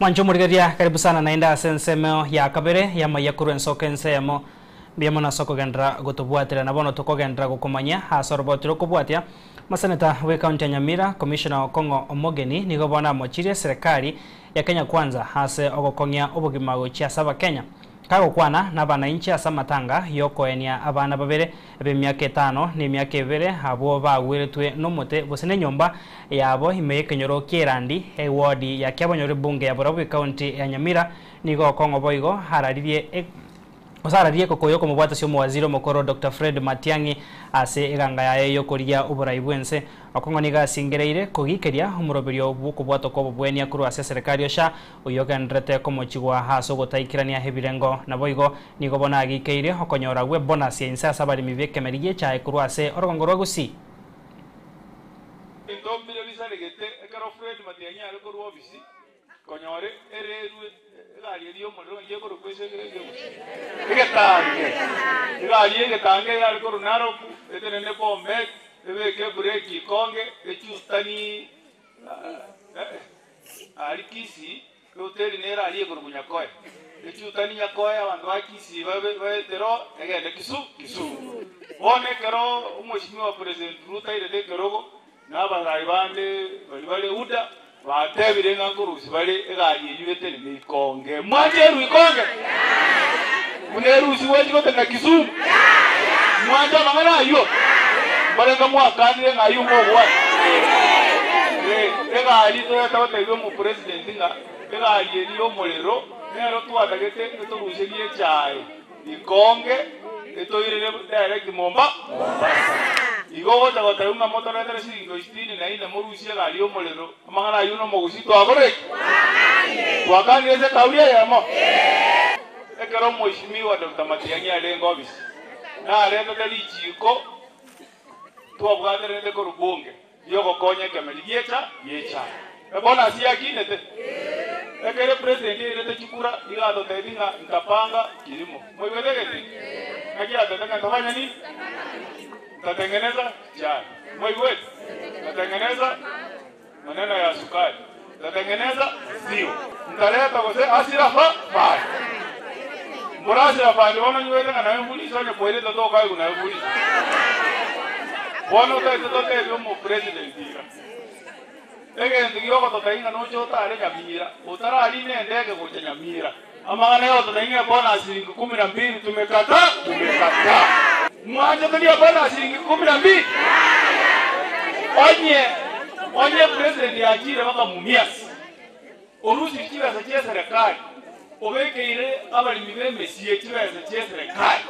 Mwancho morigeria karibu sana naende ase ensemo ya kabere yamaiya korwa ensoko ensemo mbuya mono ase okogendera gotobwatera na bono tokogendera gokomanya ase oroboti rokobwatia maseneta bwa ekaunti ya Nyamira Commissioner Okong'o Omogeni nigo bono amochirie serikali ya Kenya Kwanza ase ogokong'ia obogima gochia ase abakenya kagokwana na abananchi ase amatanga yokoenia abana babere b'emiaka etano na emiaka ebere abwo bagweretwe n'omote gose na enyomba yabo ime y'ekenyoro kia Erandi eward ya Kiabonyoru ebunge ya Borabu ekaunti ya Nyamira nigo Okong'o boigo araririe osararie ekokoyo okomobwatasia omowaziri omokoro Dr. Fred Matiang'i ase eganga yaye yokoria oborai bwense. Okong'o nigo asingereire kogikeria omoroberio bw'okobwata kwa obobwenia korwa ase serikali osha oyo ogenderete komochigwa ase ogotaikirania ebirengo naboigo nigo bono agikeire okonyora gwe bonus ya inse ase abaremi b'ekemeri gi'echae korwa ase orogongo rwa Gusii. Ntombire bisaregete ekero Fred Matiang'i are korwa ofisi konyore ererwe egari eria y'omorero ng'aki ekorokwa ase ekero ekia gose egetange egari y'egetange eyare korwa Narok etenene Bomet ebeke ebreki ikonge echustani aria Kisii ehoteli nere aria ekorokwa Nyakoe echutani Nyakoe abanto ba Kisii babe baetero egende Kisu Kisumu bono ekero omweshimiwa President Ruto airete ekerogo na abarai bande bari bare UDA batebire ng'a nkorusia bare egari eywo etenene ikonge mwanche ikonge buna erusi gwechi gotenena Kisumu mwanche amang'ana aywo mbarenga mwakanire ng'a aywo mogwata egari toyeta gotebia omopresident ng'a egari eri y'omorero nero twatagete etoruserie echae ikonge etoirere direct Momba Mombasa igo gocha gotebia ng'a motoretere shilingi sitini na ine morusie egari y'omorero amang'ana aywo na omogusi twakoreki twakanire ase ekauri eyemo ekero omweshimiwa Dr. Matiang'i arenge ofisi naretete richiko twabwaterete korwa bunge riogokonya ekemeri giecha giecha ebonus yakinete ekere president airete chikura igatotebi ng'a ntapanga kilimo moigwete ng'aki atete ng'a ntafanya nini ntatengeneza chai moigwete ntatengeneza maneno ya sukari ntatengeneza maziwa ntaleta gose asira fa fund mburasira fund bono nywete ng'a nawe mbulisa onye kwerete tokaigwa nawe mbulisa bono otaete totebie omopresident iga egento giogototaiga ng'a noche otare Nyamira otararina endege gocha Nyamira amang'ana yogototaiga ng'a bonus shilingi kumi na mbili tumekataa tumekataa mwanche toria bonus shilingi kumi na mbili onye onye president achire bakamumias orusi chibesa chia serikali obekeire abarimi b'emesie chibesa chia serikali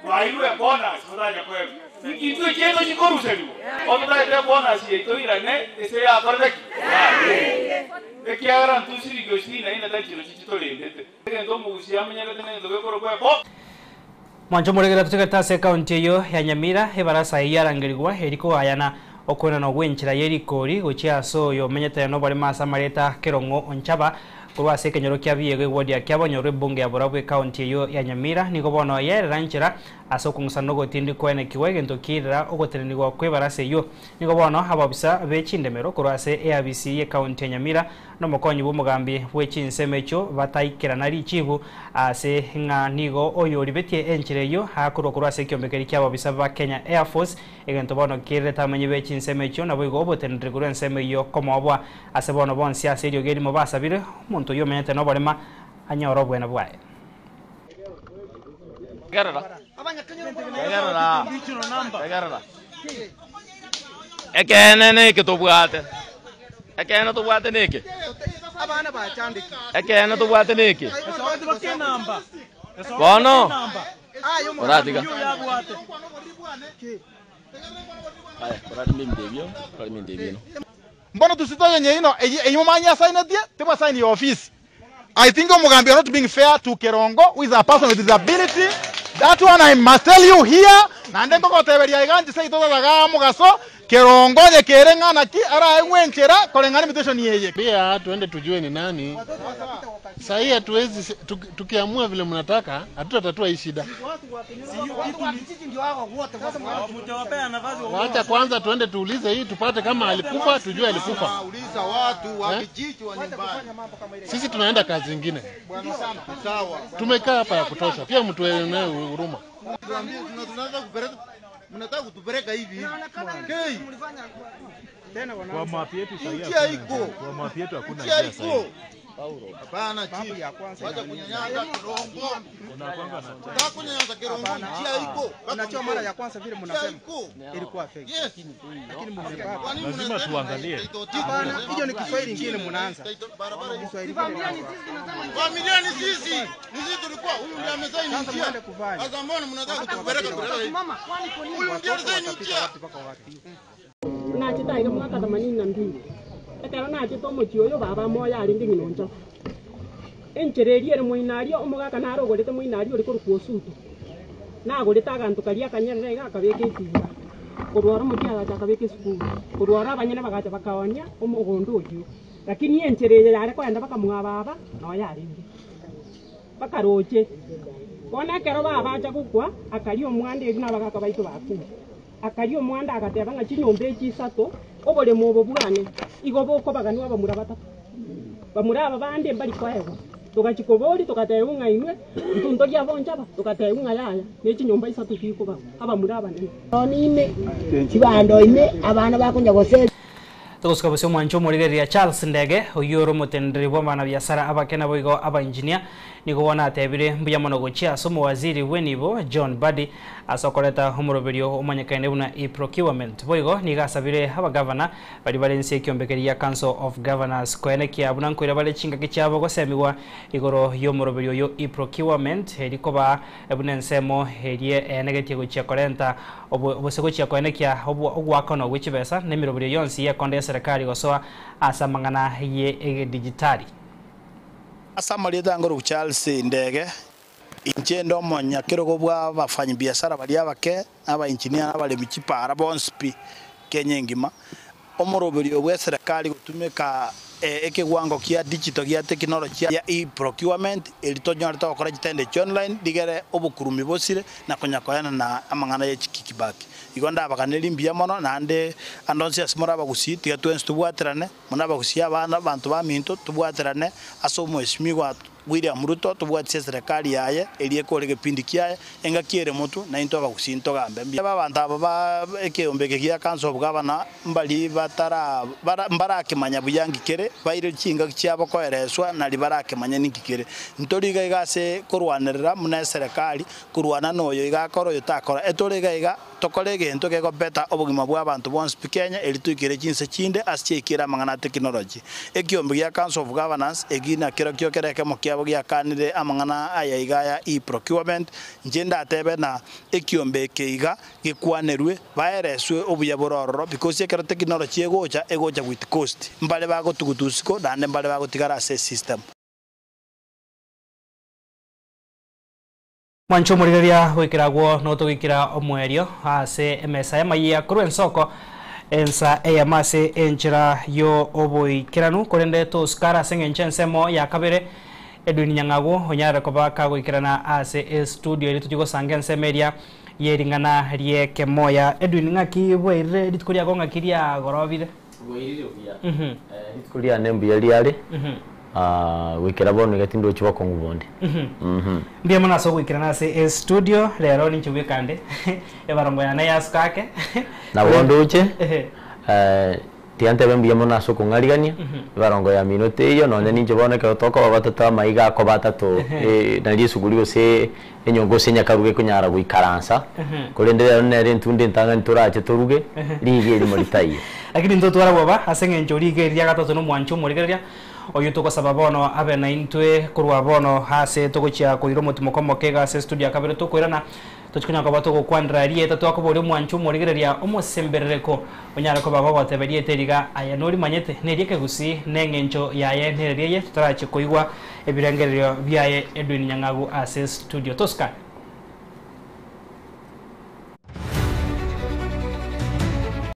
bairwe bonus batanya kweba inkintu ekiento chikoruseriwa ototaete bonus yaito irane ase yakorete ki ekiagera ntu shilingi sitini na ine tari chino chichitorendete egento omogusi amenyerete negento gekorokwa ebo Mwancho moregera tutigete ase ekaunti eyo ya Nyamira ebarasa eyio yarangerigwa eri kogayana Okoenanwa gw'enchera ye rikori gochia ase oyo omenyete noboremo ase amareta Kerong'o Onchaba korwa ase ekenyoro kia Biego eward ya Kiabonyoru ebunge ya Borabu ecounty eyio ya Nyamira nigo bono yerera enchera ase okong'usana nogotindi koenekigwa egento kiirera ogotenenigwa kw'ebarasa eyio. Nigo bono abaofisa be chindemero korwa ase eabisi y'ecounty ya Nyamira Nomokonyi bw'omogambi bwe chinsemo echio bataikerana richibu ase ng'a nigo oyoribetie enchera eyio akorwa korwa ase ekiombekeri ki'ababisa ba Kenya Air Force, egento bono kererete abamenyi be chinsemo echio naboigo oboteneneri korwa ensemo eyio komoboa ase bono bonsi ase eriogi erimo basabire omonto oyio omenyete noborema anyore obwene bwaye. Ekeene neke tobwate, ekeene tobwate neke, ekeene tobwate neke. Bono oratiga. Aya, orarime ebinto ebio, orarime ebinto ebio. Mbono tusitoye nyeino eye eywo manye asainetie tebwasaini ya office. I think omogambi you're not being fair to Kerongo who is a person with disability. That one I must tell you here naende nkogoteberia iga inche seito tatagaa mogaso Kerongo onye kere ng'a naki araegwe enchera koreng'ana invitation eye. Pia tuende tujue ni nani. Sahii hatuwezi tukiamua vile mnataka hatutatatua hii shida. Wacha kwanza tuende tuulize hii tupate kama alikufa tujue alikufa. Eh? Sisi tunaenda kazi ingine. Tumekaa hapa ya kutosha. Pia mtuonee huruma. Mnataka kutupeleka hivi hivi. Kei. Kwa mapi yetu sahi Njia hakuna iko. njia. Kwa mapi yetu hakuna Njia njia iko. sahi. Hapana chief. Wacha kunyanyasa Kirongo. Unakwanga na Nataka kunyanyasa Kirongo, njia iko. Unajua mara ya kwanza vile Njia mnasema iko. ilikuwa fake. Yes. Lakini mmepata. Lazima tuangalie. Hapana, hiyo ni Kiswahili ingine mnaanza. Kiswahili ingine. Familia ni sisi. Ni sisi tulikuwa huyu ndiye amesaini Sasa njia. mwende kufanya. Sasa mbona mnataka kutupeleka kupeleka hivi? Huyu ndiye alisaini njia. Nachete iga mwaka 82 ekero nachete omochie oyo baba moyo arenge ng'ina onchoka enchera eria ere moinaria omogaka narogorete moinaria ore korokwa osuto nagorete aganto karia akanyerera iga akabeka etinga korwa oro omochie agacha akabeka esukuru korwa oro abanyene bagacha bakaonia omogondo oywo lakini enchera eye yare koenda bakamwa baba noyo arenge bakaroche bono ekero babacha gokwa akaria omwanda eri na abagaka baito bakure akaria omwanda agateba ng'a chinyomba echi isato oboremo obo bwane igo bokobaganwa abamura batato bamura aba bande mbari koegwa togachikobori togateba ng'a inwe ntunto gia bonchaba togateba ng'a yaya na echinyomba isato chikobagwa abamura abanene ime chibando ime abana bakonya gose Togosuka bose omwancho omorigereria Charles Ndege oyio ore omoteneneri bwa abanabiasara abake naboigo abaengineer nigo bono atebire mbuya mono gochia ase omowaziri bw'enibo John Mbadi ase okoreta omoroberio omanyekaine buna e-procurement. Boigo nigo asabire abagavana baria bare inse y'ekiombekeri gia Council of Governors koenekia buna nkoira bare chingaki chiabo gosemigwa igoro y'omoroberio oyo e-procurement eri koba buna ensemo eria eenegetie gochia korenta gose gochia koenekia ogoakanwa gwe chibesa na emeroberio yonsi y'ekonda y'eserekari gosoa ase amang'ana ye egedijitali. Ase amarieta angoruku Charles Ndege, inche inde omonyakerogo bwa abafanyibiasara baria abake, na abaengineer, na abaremi chipara bonsi pi Kenya engima. Omoroberio bw'eserekari gotumeka ekewango kia digital gia technology ya e-procurement eri tonyorete gokora chitender chia online rigere obokurumi bosire na konya koyana na amang'ana ye chikickback. Igo ndabaganerie mbuya mono naende ande onsi ase more abagusii tiga twensi tobwaterane buna abagusii abana abanto baminto tobwaterane ase omweshimiwa William Ruto tobwatise eserekari yaye eria ekore egepindi kiaye engaki ere motwe naintwe abagusii ntogambe mbuya. Abanto aba ba ekeombe eke gia Council of Governor mbari batara bara mbarakemanya buya nki kere, baire chingaki chiabo koereswa nari barakemanye ninki kere. Ntori iga iga ase korwanerera buna eserekari, korwana noyo iga akore oyo takora. Etore iga iga tokore egento kegobeta obogima bwa abanto bonsi pi Kenya eri toikere chinse chinde ase chiaikere amang'ana a technology. Ekiombe gia Council of Governors eki nakerokio kere ekemo kiabo giakanire amang'ana aya iga aya e-procurement, inche ndatebe na ekiombe eke iga gekwanerwe baereswe obuya bore ororo because ekero technology egocha, egocha with cost. Mbare bagotuguta usiku naende mbare bagotigara ase esystem. Mwanche omorigereria goikera agwo notogoikera omoerio ase emesa y'amayia korwa ensoko. Ensa eyemo ase enchera y'oboikeranu, korende tosukare ase engencho ensemo ya kabere. Edwin Nyang'agu onyarire koba kagoikerana ase estudio eria tochia gosanga ensemo eria ye ring'ana ri'ekemoya. Edwin ng'aki bwairire rituko riago ng'aki riagorobire? Bwairire buya. Rituko riane mbuya riare, goikera bono iga tindochi bokong'u bonde. Mbuya mono ase ogoikerana ase estudio rero ninche bweka nde ebarongo yane yasuka ake. Nabo ndoche, tiga ntebe mbuya mono ase okong'arigania, ebarongo yamino teiyo, nonye ninche bono ekero tokoba batato amaiga akoba atato nari esuguri gose enyongo gose enyakaruga ekonyara goikaransa, korende rero nere entunda entang'ani torache toruge, riiga erimo ritaiyo. Lakini ntotwara bwoba ase eng'encho riiga eri ria gatato nomwancho omorigereria, oyio togosaba bono abe naintwe korwa bono ase togochia koira omotimoko omoke iga ase estudio ya kabere tokoirana, tochia konya koba togokwanera rieta twakoboria omwancho omorigereria omosemberereko onyare koba gogoteba erieta eri iga aye norimanyete neria ekegusii na eng'encho yaye nereri eye totarachie koigwa ebirengererio biaye Edwin Nyang'agu ase estudio. Tosukane.